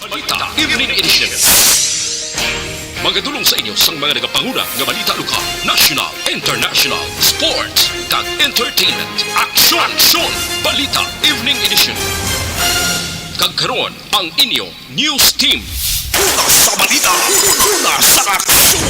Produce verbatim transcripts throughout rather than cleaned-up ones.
Balita Evening Edition. Magadulong sa inyo sang mga nagapanguna nga balita lokal, national, international, sports, kag entertainment, aksyon, aksyon. Balita Evening Edition. Kag karon, ang inyo news team. Una sa balita, una sa aksyon.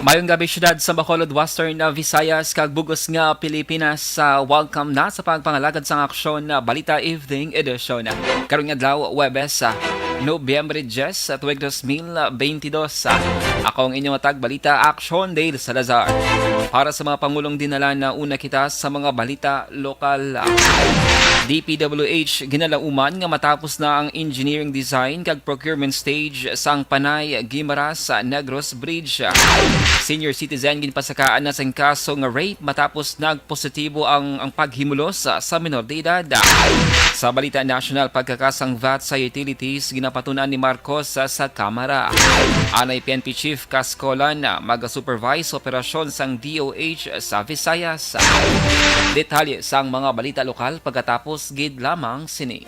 Mayong gabi, syudad sa Bacolod, Western, uh, Visayas, kag bug-os nga Pilipinas. Uh, welcome na sa pagpangalagad sang aksyon, uh, Balita Evening Edition. Karong adlaw, Huwebes, uh, Nobyembre diyes, uh, tuig dos mil bentidós. Uh, ako ang inyong tagbalita, Aksyon Dale Salazar. Para sa mga pangulong dinala, nauna kita sa mga balita lokal. D P W H ginalauman nga matapos na ang engineering design kag procurement stage sang Panay Guimaras Negros Bridge. Senior citizen ginpasakaan na sing kaso nga rape matapos nagpositibo ang, ang paghimulos sa, sa minor de edad. Sa balita nasyonal, pagkakas sang vat sa utilities ginapatun-an ni Marcos sa, sa Kamara. Anay P N P Chief Cascolan, ah, maga-supervise sa operasyon sang D O H sa Visayas. Detalye sang mga balita lokal pagkatapos gid lamang sini.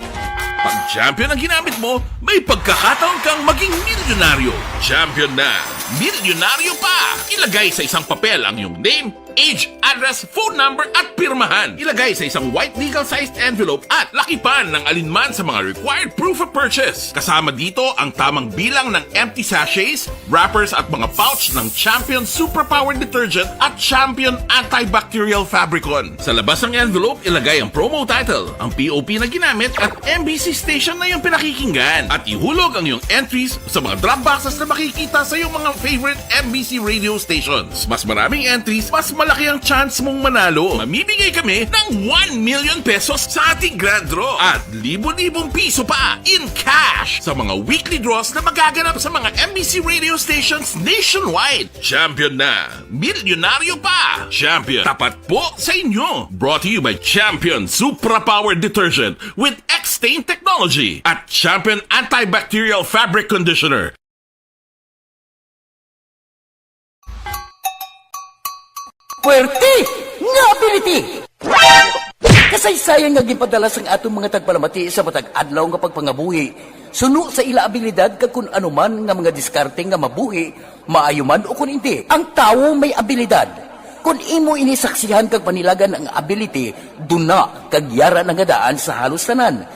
Pag champion ang ginamit mo, may pagkakataon kang maging milyonaryo. Champion na, milyonaryo pa! Ilagay sa isang papel ang iyong name, age, address, phone number, at pirmahan. Ilagay sa isang white legal-sized envelope at lakipan ng alinman sa mga required proof of purchase. Kasama dito ang tamang bilang ng empty sachets, wrappers, at mga pouch ng Champion Superpower Detergent at Champion Antibacterial Fabricon. Sa labas ng envelope, ilagay ang promo title, ang P O P na ginamit, at M B C station na iyong pinakikinggan. At ihulog ang iyong entries sa mga drop boxes na makikita sa iyong mga favorite M B C radio stations. Mas maraming entries, mas malaki ang chance mong manalo. Mamimigay kami ng one million pesos sa ating grand draw at libo-libong piso pa in cash sa mga weekly draws na magaganap sa mga M B C radio stations nationwide. Champion na! Milyonaryo pa! Champion, tapat po sa inyo! Brought to you by Champion Supra Power Detergent with X-Stain Technology at Champion Antibacterial Fabric Conditioner. Puwerte nga ability! Kasaysayan nga ginpadala sang aton mga tagpalamati sa matag adlaw nga pagpangabuhi, suno sa ila abilidad kag kun ano man nga mga diskarte nga mabuhi, maayo man o kun indi. Ang tawo may abilidad. Kun imo ini saksihan kag panilagan ang ability, duna kag yara na nga daan sa halos tanan.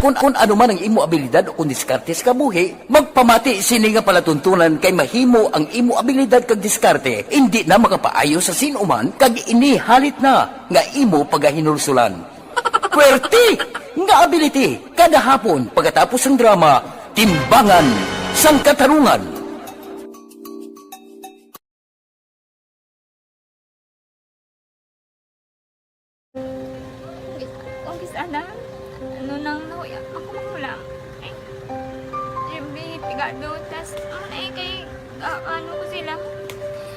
Kung, kung ano man ang imo abilidad o kung diskarte sa kabuhi, magpamati sini nga palatuntunan kay mahimo ang imo abilidad kag diskarte indi na makapaayo sa sin-o man kag ini halit na nga imo pagahinulsulan. Puwerte nga ability! Kada hapon, pagkatapos sang drama, Timbangan sang Katarungan. Kung kis-, kung kis-, ana, ano nang nahuya, ako magulang. Ay, every pigado, tas, ano na eh, kay, ah, ano ko sila,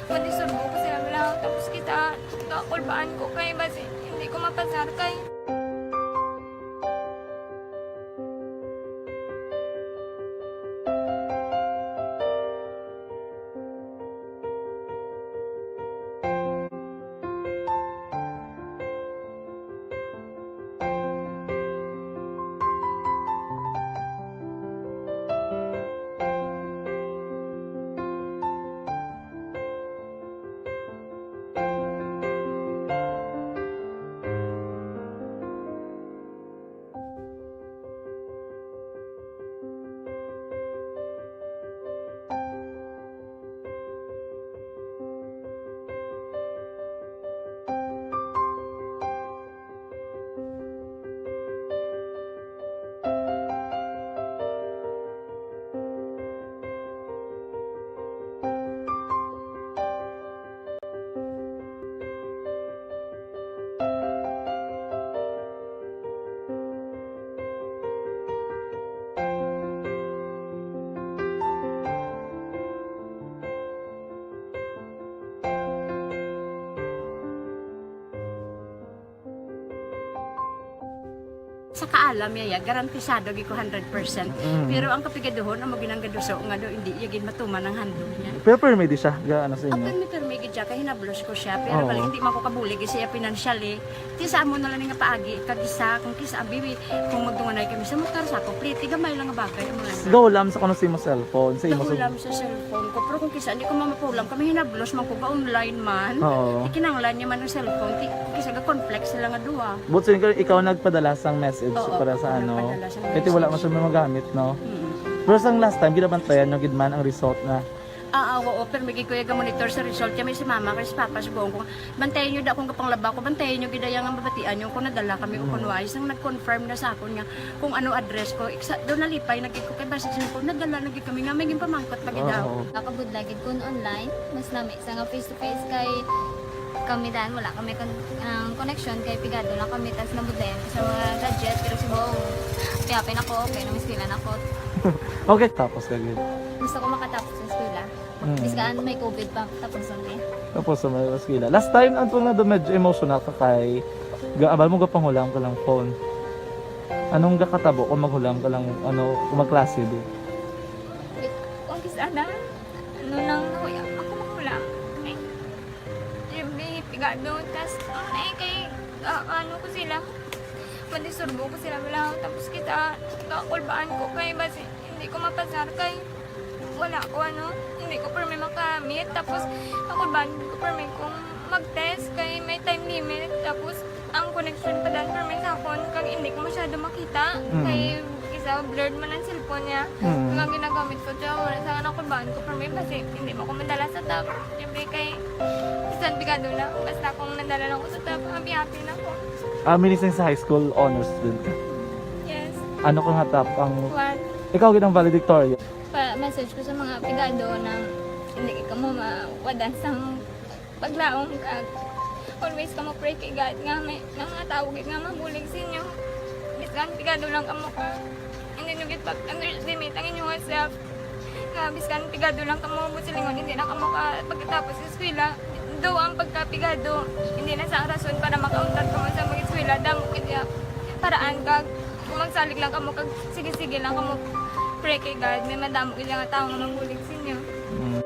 kung disurbo ko sila, wala, tapos kita, kakulbaan ko kay, basi, hindi ko mapasar kay. Sa kaalam niya, ya, garantisado gid ko hundred percent. Mm. Pero ang kapigaduhon, amo ginang gaduso nga do, hindi iya gid matuman ang handog niya. Pero permi di siya, ga, ano sa inyo? Permi, permi gid siya, kay hinablos ko siya. Pero Oo. bali, hindi man ko kabulig siya financially. Ti sa amo na lang nga paagi, kag isa, kung kisa, abi, kung magdunganay kami sa motor, sa complete, gamay lang nga bagay, amo lang. Gahulam sa kuno sa imo cellphone, sa imo sa Gahulam sa cellphone ko, pero kung kisa, hindi ko mamapulam, kami hinablos man ko, ga-online man. Oo. Ikinanglan niya man ang cellphone, ti, kung kisa, ga-conflict sila nga duha. But so, ikaw, ikaw nagpadala sang message Oo, para sa ako ano? nagpadala sang Kaya ti wala man message. siya may magamit, no? Mm. Pero sang last time, ginabantayan nyo gid man ang result na Ah, ah, oo, pero may gid ko iya ga-monitor sa result. Kaya may si mama, kay si papa, si buong ko, bantayan nyo da akong gapanglaba ko, bantayan nyo gid iya nga mabatian nyo kung nadala kami o Mm. kung wais. Nang nag-confirm na sa akon nga kung ano address ko, iksa, doon nalipay na gid ko, kay basta siya ko, nadala na gid kami nga, may ginpamangkot pa gid Oo. ako. Nakabudlay gid kun online, mas lami sa nga face to face kay kami dan, wala kami kon-, ang connection kay pigado lang kami, tas nabudlayan ko sa mga gadget, pero si buong, happy-happy na ko, okay na, may eskwela na ko. Okay, tapos ka gid. Gusto ko makatapos sa eskwela. Mm. Biskan may covid pa, tapos ang day. Tapos sa may eskwela. Last time, ang tunga do medyo emotional ka kay ga-, abal mo gapanghulam ka lang phone. Anong gakatabo kung maghulam ka lang, ano, kung magklase di? Kung kisa na, ano nang nahuya, ako maghulam. Ay, yung may pigado, tas, ano na eh, kay, ah, ano ko sila, mandisturbo ko sila, wala, tapos kita, kakulbaan ko kay, basi, hindi ko mapasar kay, wala ko, ano, hindi ko permi makamit. Tapos, ako ba, hindi ko permi kung mag-test kay may time limit. Tapos, ang connection pa dan permi sa akon, kag hindi ko masyado makita. Mm. Kay, isa, blurred man ang cellphone niya. Mm. Kag ang ginagamit ko, siya, wala sa akin, ako ba, ko permi, kasi hindi mo ko madala sa top. Siyempre, kay, bisan pigado na, basta kung nadala lang ko sa top, happy-happy na ko. Ah, meaning sa high school, honor student ka? Yes. Ano ka nga top ang One. Ikaw gid ang valedictorian? Pa-message ko sa mga pigado na hindi ka mo mawadan sang paglaom, kag always ka mo pray kay God nga may, nga mga tawo gid nga mabulig sa inyo. Bisan pigado lang kamo ka, hindi nyo gid pag-underestimate ang inyong self. Nga biskan pigado lang kamo, buot silingon, hindi na kamo ka pagkatapos sa eskwela. Daw ang pagkapigado, hindi na sa rason para makauntat kamo sa mag-eskwela. Damo gid nga paraan, kag kung magsalig lang kamo, kag sige-sige lang kamo pray kay God, may madamo gid nga tawo nga mabulig sa inyo. Mm.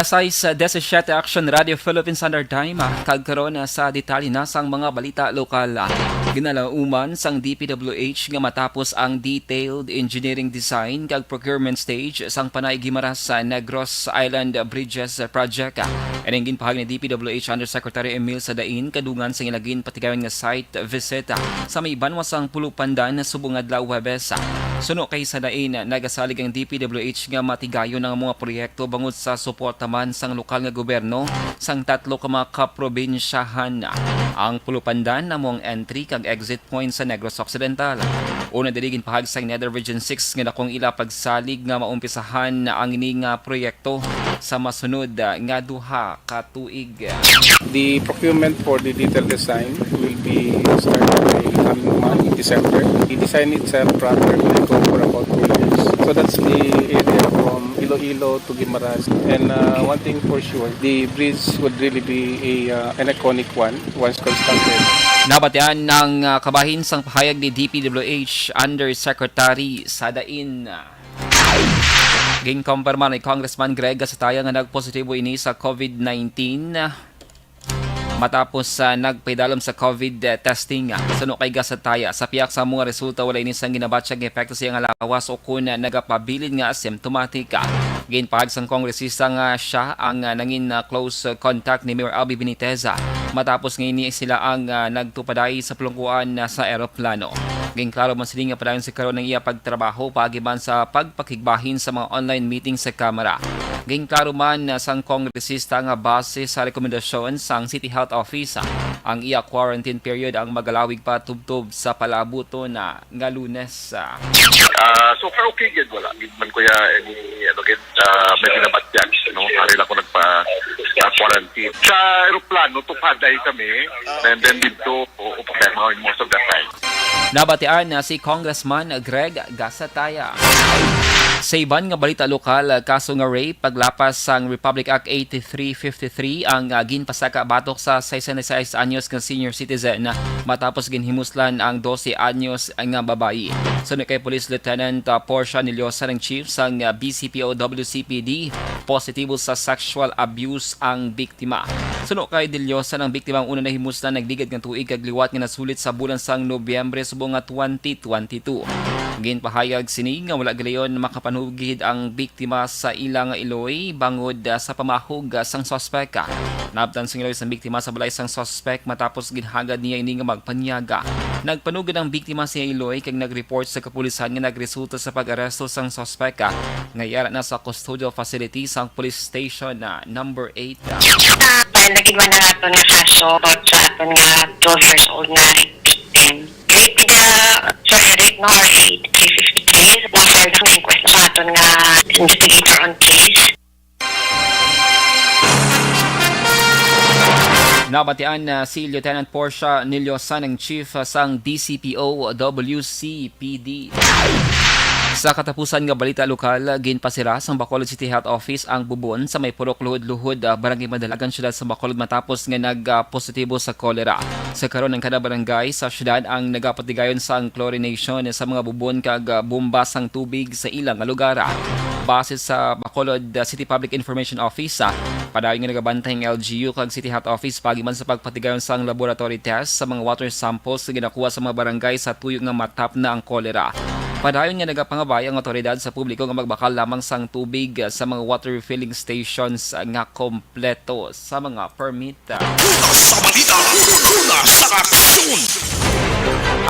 Alas sais disisiete, Action Radio Philippine Standard Time, ah, kag karon, ah, sa detalye na sang mga balita lokal. Ah, ginalauman sang D P W H nga matapos ang detailed engineering design kag procurement stage sang Panay Guimaras sa Negros Island Bridges Project. Ah, ining ginpahayag ni D P W H Undersecretary Emil Sadain kadungan sa ila ginpatigayon nga site visit, ah, sa may banwa sang Pulupandan subong adlaw Huwebes. Suno kay Sadain, nagasalig ang D P W H nga matigayon ang mga proyekto bangod sa suporta man sang lokal nga gobyerno sang tatlo ka mga kaprobinsyahan. Ang Pulupandan amo ang entry kag exit point sa Negros Occidental. Una diri, ginpahayag sang NEDA Region six nga dakong ila pagsalig nga maumpisahan ang ini nga proyekto sa masunod, ah, nga duha ka tuig. The procurement for the detailed design will be started by coming month, December. The design itself, project, will go for about two years. So that's the area from Iloilo to Guimaras. And, uh, one thing for sure, the bridge would really be a, uh, an iconic one once constructed. Nabatian ang, ah, kabahin sang pahayag ni D P W H Undersecretary Sadain. Ginkumpirma ni Congressman Greg Gasataya nga nagpositibo ini sa COVID nineteen matapos sa nagpaidalom sa COVID testing. Suno kay Gasataya, sa pihak sa mga resulta, wala ini sang ginabatyag nga epekto sa iyang lawas o kon nagapabilin nga asymptomatic. Ginpahayag sang kongresista nga siya ang nangin close contact ni Mayor Albee Benitez matapos nga ini sila ang nagtupaday sa pulungkuan sa eroplano. Ginklaro man sini nga padayon sa karon ang iya pagtrabaho paagi man sa pagpakigbahin sa mga online meeting sa Kamara. Ginklaro man sang kongresista nga base sa rekomendasyon sang City Health Office, ang iya quarantine period ang magalawig pa tubtob sa palaabuton na nga Lunes. Ah, so far okay gyud, wala gyud man kuya any ano gyud, ah, may binabatyag, no? Ari lang ko nagpa ah, quarantine. Sa eroplano, tupaday kami, and then dito, o, o problema most of the time. Nabatian na si Congressman Greg Gasataya. Sa iban nga balita lokal, kaso nga rape, paglapas sang Republic Act eighty-three fifty-three ang, ah, ginpasaka batok sa sesenta y seis anyos nga senior citizen matapos ginhimuslan ang dose anyos nga babayi. Suno kay Police Lieutenant, ah, Portia Niliosa, ang chief sang, ah, B C P O W C P D, positibo sa sexual abuse ang biktima. Suno kay Niliosa, ang biktima ang una nahimuslan nagligad nga tuig kag liwat nga nasulit sa bulan sang Nobyembre subong nga twenty twenty-two. Ginpahayag sini nga wala gilayon makapanugid ang biktima sa ila nga iloy bangod, ah, sa pamahog, ah, sang suspek. Naabtan sang iloy sang biktima sa balay sang suspek matapos ginhagad niya ini nga magpanyaga. Nagpanugid ang biktima sa iya iloy kag nag-report sa kapulisan nga nagresulta sa pag-aresto sang suspek, ah, nga yara na sa custodial facility sang police station na number eight. Ah, file na gid man ang aton nga kaso about sa aton nga twelve years old nga victim. Rape, ah, sorry, rape, no, or eight, three fifty-three. Na-file na ang inquest sa aton nga investigator on case. Nabatian na si Lieutenant Portia Niliosan, ang chief sang D C P O W C P D. Sa katapusan nga balita lokal, ginpasira sang Bacolod City Health Office ang bubon sa may Purok Luhod-Luhod, ah, Barangay Madalagan, siyudad sa Bacolod, matapos nga nagpositibo sa kolera. Sa karon, ang kada barangay sa siyudad ang nagapatigayon sang chlorination sa mga bubon kag, ah, bomba sang tubig sa ilang lugar. Base sa Bacolod, ah, City Public Information Office, ah, padayon nga nagabantay ang L G U kag City Health Office paagi man sa pagpatigayon sang laboratory test sa mga water samples nga ginakuha sa mga barangay sa tuyo nga matap na ang kolera. Padayon nga nagapangabay ang awtoridad sa publiko nga magbakal lamang sang tubig, ah, sa mga water refilling stations, ah, nga kompleto sa mga permit. Una sa balita, una sa aksyon.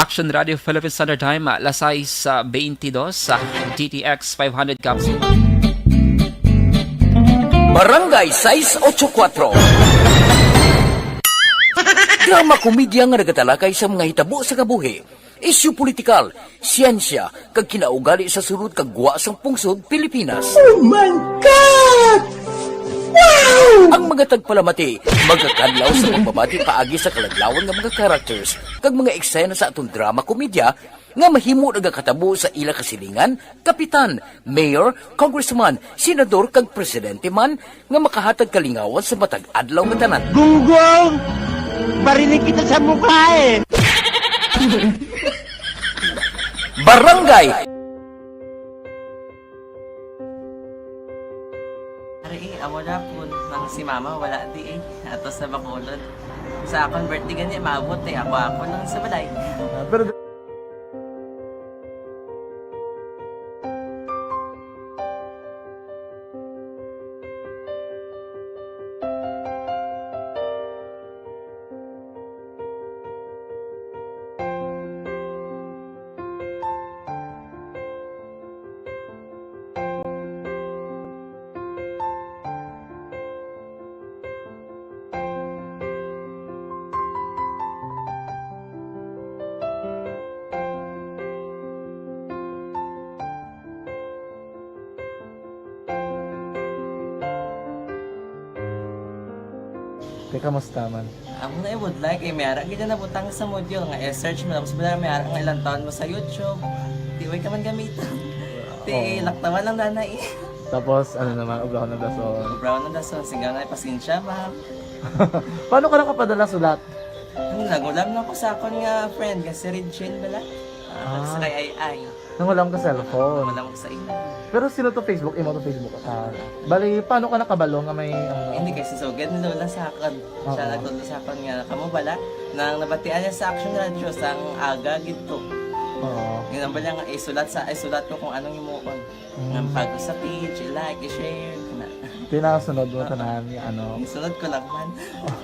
Action Radio Philippine Standard Time, ah, alas sais, ah, beintidós, sa D T X five hundred Caps. Barangay sais ocho kuatro. Drama komedya nga nagatalakay sa mga hitabo sa kabuhi, isyu politikal, siyensya, kag kinaugali sa sulod kag gwa sang pungsod Pilipinas. Oh my God! Wow! Ang mga tagpalamati magakadlaw sa pagbabati paagi sa kaladlawan nga mga characters kag mga eksena sa aton drama komedya nga mahimo nagakatabo sa ila kasilingan, kapitan, mayor, congressman, senador, kag presidente man nga makahatag kalingawan sa matag adlaw nga tanan. Gunggong! Barinig kita sa mukha eh! Barangay! Ari eh, amo na po nang si mama wala di eh. Ato sa Bacolod. Sa akon birthday gani, maabot eh. Ako, ako lang sa balay. Ah, pero Teka, musta man? Amo na, I would like, eh, may ara gid na nabutang sa module nga i-search mo, tapos wala, may ara nga ilang taon mo sa YouTube. Di, way ka man gamiton. Di, oo, laktawan lang, nanay. Tapos, ano naman, ubrahon ng dason. Ubrahon ng dason, singgaw na, pasensya, ma'am. Paano ka nakapadala sulat? Ano, nagulam lang ko sa akon nga friend, nga si Regine bala. Ah, ah, sa kay Ay Ay. Nangulam ka cellphone. Nangulam ko sa imo. Pero sino to Facebook? Imo to Facebook? Ah, bali, paano ka nakabalo nga may, ano? Hindi, kay si Sugad ni Lola sa akon. Siya, oo, nagtudlo sa akon nga, kamo bala, nang nabatian niya sa Action Radio, sang aga gid to. Oo. Yun ang bala nga, isulat sa, isulat ko kung anong himuon. Mm. Nga bago sa page, i-like, i-share, kana. Tinasunod mo, oo, tanan, nga ano. Isunod ko lang man.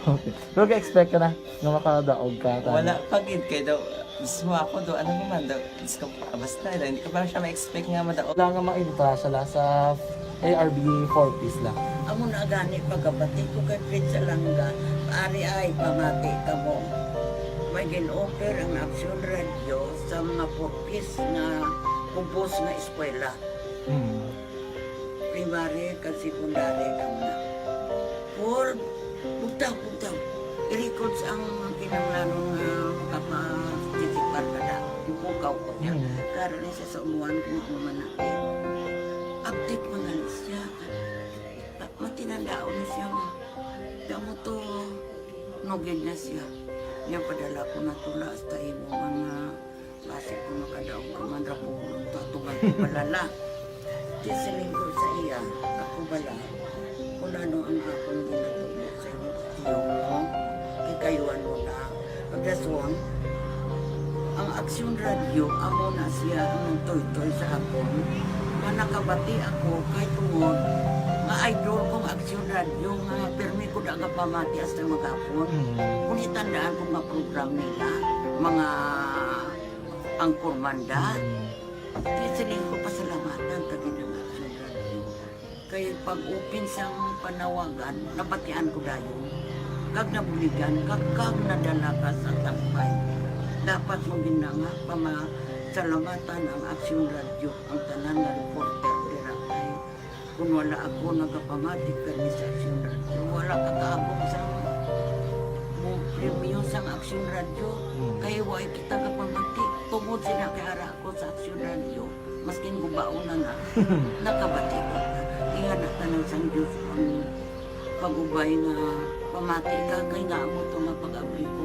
Okay. Pero ka-expect ka na nga makadaog ka, tanan? Wala pa gid, kay daw, mismo ako daw, ano naman daw, Diyos ko, basta, hindi ko pa siya ma-expect nga madaog. Wala nga makita siya la sa A R B four Ps lang. Amo na gani pagkabati ko kay Fred Salanga, ari ay pamati kamo. May gin-offer ang Aksyon Radyo sa mga four Ps nga kubos nga eskwela. Hmm. Primary kag secondary lang na. Paul, bugtaw, bugtaw. I-records ang kinahanglanon nga makaparticipar ka na. Ipukaw ko niya. Hmm. Karon ni sa umuan ko nga manakit. Update man na siya. Matinandaon na siya nga. Kamo to, nugid na siya. Niya padala ko na tula hasta imo mga basi ko makadaog ka man ra ko. Tutugan ko palala. Di siling ko sa iya, ako bala. Kung ano ang akong ginatubod sa imo, tiyo mo, kay kayuan mo na. Pagdason, ang Aksyon Radyo, amo na siya ang nagtoytoy sa akon. Nga nakabati ako kay tungod nga idol kong Aksyon Radyo nga pirmi ko da nga pamati hasta maghapon. Mm. Kung itandaan ko nga program nila, mga angkor manda, Mm. kaya siling ko pasalamatan ka din ang Aksyon Radyo. Kay pag-open sang panawagan, nabatian ko dayon. Kag nabuligan, kag, kag nadala ka sa tampay. Dapat mo gid na nga pamasalamatan ang Aksyon Radyo, ang tanan nga reporter dira kay kung wala ako nagapamati kami sa Aksyon Radyo, wala ka kaabot sa mo premyo sang Aksyon Radyo. Hmm. Kay wa kita kapamati, tungod sila kay ara ako sa Aksyon Radyo, maskin gubaon na na, nakabati ko. Ingana ka ng sang Diyos ang pag-ubay nga pamati ka, kay nga amo to nga pag-abli ko,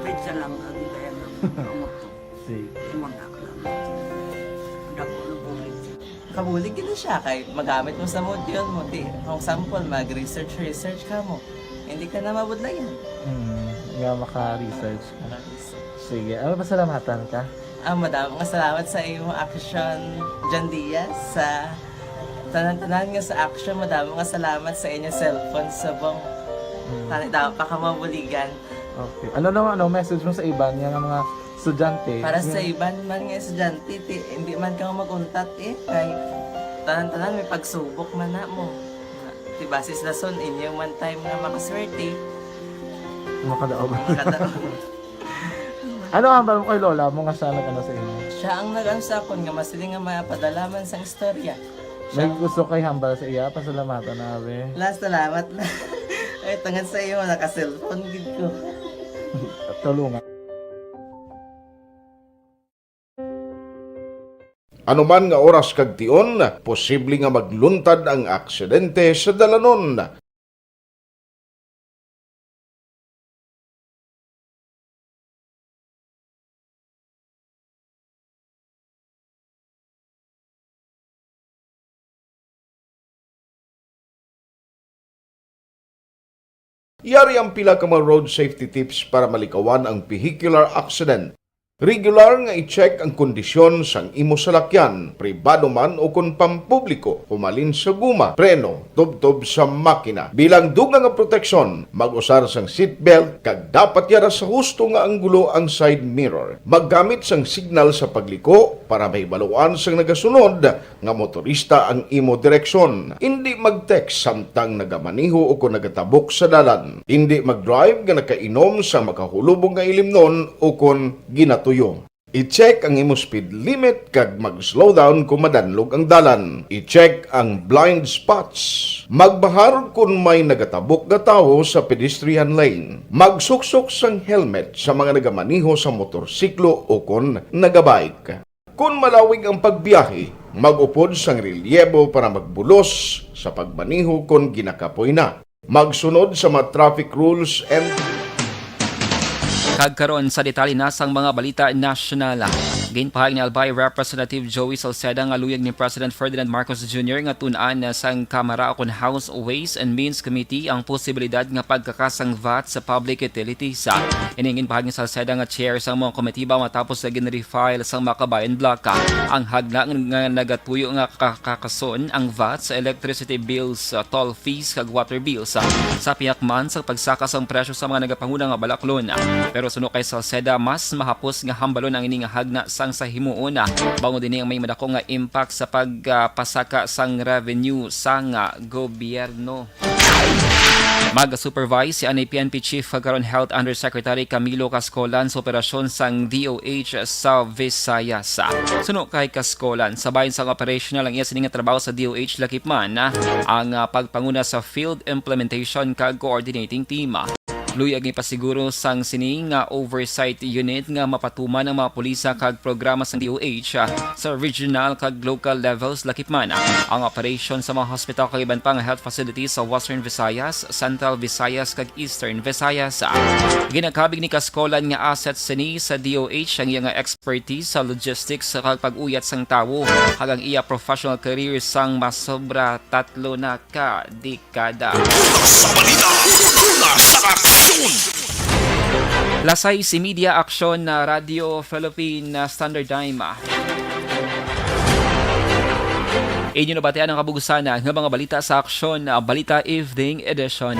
Fred Salanga, di kaya nga amo to. Sige. Imo na lang. Dako na bulig. Kabulig gid na siya kay magamit mo sa module mo. Di, for example, mag-research, research ka mo. Hindi ka na mabudlayan. Hmm, nga maka-research ka. Maka-research. Sige, ano, pasalamatan ka? Ah, madamo nga salamat sa imo, Action John Diaz, sa tanan-tanan nga sa Action. Madamo nga salamat sa inyo cellphone subong. Hmm. Tani daw pa ka mabuligan. Okay. Ano naman, ano message mo sa iban nga mga estudyante? Para sa Yung iban man nga estudyante, ti, hindi man ka mag-untat eh. Kay tanan-tanan may pagsubok man na mo. Ti basis lason inyo man time nga makaswerte. Makadaog. Makadaog. Ano ang hambal mo kay lola mo nga siya nag-ano sa imo? Siya ang nag-ano sa akon nga masiling nga mapadala man sang istorya. May Siya gusto kay hambal sa iya, pasalamatan na, abi. La, salamat na. Ay, tungod sa imo, naka-cellphone gid ko. Tulungan. Anuman nga oras kag tion, posible nga magluntad ang aksidente sa dalanon. Yari ang pila ka mga road safety tips para malikawan ang vehicular accident. Regular nga i-check ang kondisyon sang imo salakyan, pribado man o kon pampubliko, humalin sa guma, preno, tubtob sa makina. Bilang dugang nga proteksyon, mag-usar sang seatbelt kag dapat yara sa husto nga anggulo ang side mirror. Maggamit sang signal sa pagliko para mahibaluan sang nagasunod nga motorista ang imo direksyon. Indi mag-text samtang nagamaneho o kon nagatabok sa dalan. Indi mag-drive nga nakainom sa makahulubong nga ilimnon o kon ginatuyo. I-check ang imo speed limit kag mag-slow down kung madanlog ang dalan. I-check ang blind spots. Magbahar kung may nagatabok nga tawo sa pedestrian lane. Magsuksok sang helmet sa mga nagamaneho sa motorsiklo o kon nagabike. Kon malawig ang pagbiyahe, mag-upod sang relyebo para magbulos sa pagmaneho kon ginakapoy na. Magsunod sa mga traffic rules and Kag karon sa detalye na sang mga balita nasyonal. Ginpahayag ni Albay Representative Joey Salceda nga luyag ni President Ferdinand Marcos Junior nga tun-an sang Kamara o kon House Ways and Means Committee ang posibilidad nga pagkakas sang vat sa public utilities. Ini ginpahayag ni Salceda nga chair sang mga komitiba matapos nga ginre-file sang mga kabayan bloc ang hagna nga nagatuyo nga kakakason ang vat sa electricity bills, uh, toll fees kag water bills, uh, sa pihak man sa pagsaka sang presyo sa mga nagapanguna nga balaklon. Pero suno kay Salceda, mas mahapos nga hambalon ang ini nga hagna sang sa himuon, ah, bangod ini ang may madako nga impact sa pagpasaka sang revenue sang, ah, gobyerno. Mag-supervise si anay P N P Chief kag karon Health Undersecretary Camilo Cascolan sa operasyon sang D O H sa Visayas. Suno kay Cascolan, sa bahin sang operational ang iya sini nga trabaho sa D O H, lakip man ang, ah, pagpanguna sa field implementation kag coordinating team. Luyag nga ipasiguro sang sini nga oversight unit nga mapatuman ang mga pulisa kag programa sang D O H, ah, sa regional kag local levels, lakip man ang operation sa mga hospital kag iban pa nga health facilities sa Western Visayas, Central Visayas, kag Eastern Visayas. Ginakabig ni Cascolan nga asset sini sa D O H ang iya nga expertise sa logistics kag pag-uyat sang tawo, kag ang iya professional career sang masobra tatlo na ka dekada. Una sa balita, una sa aksyon. Lasay si Media Aksyon na Radio Philippine Standard Time. Inyo nabatian ang kabugsan nga mga balita sa Aksyon, ah, Balita Evening Edition.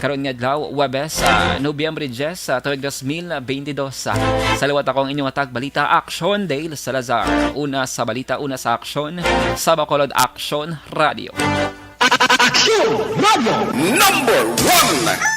Karon nga adlaw, Huwebes, ah, Nobyembre diyes, ah, tuig dos mil bentidós. Sa liwat, ako ang inyong atag balita, Aksyon Dale Salazar. Una sa balita, una sa aksyon, sa Bacolod Aksyon Radio. Aksyon Radio number one.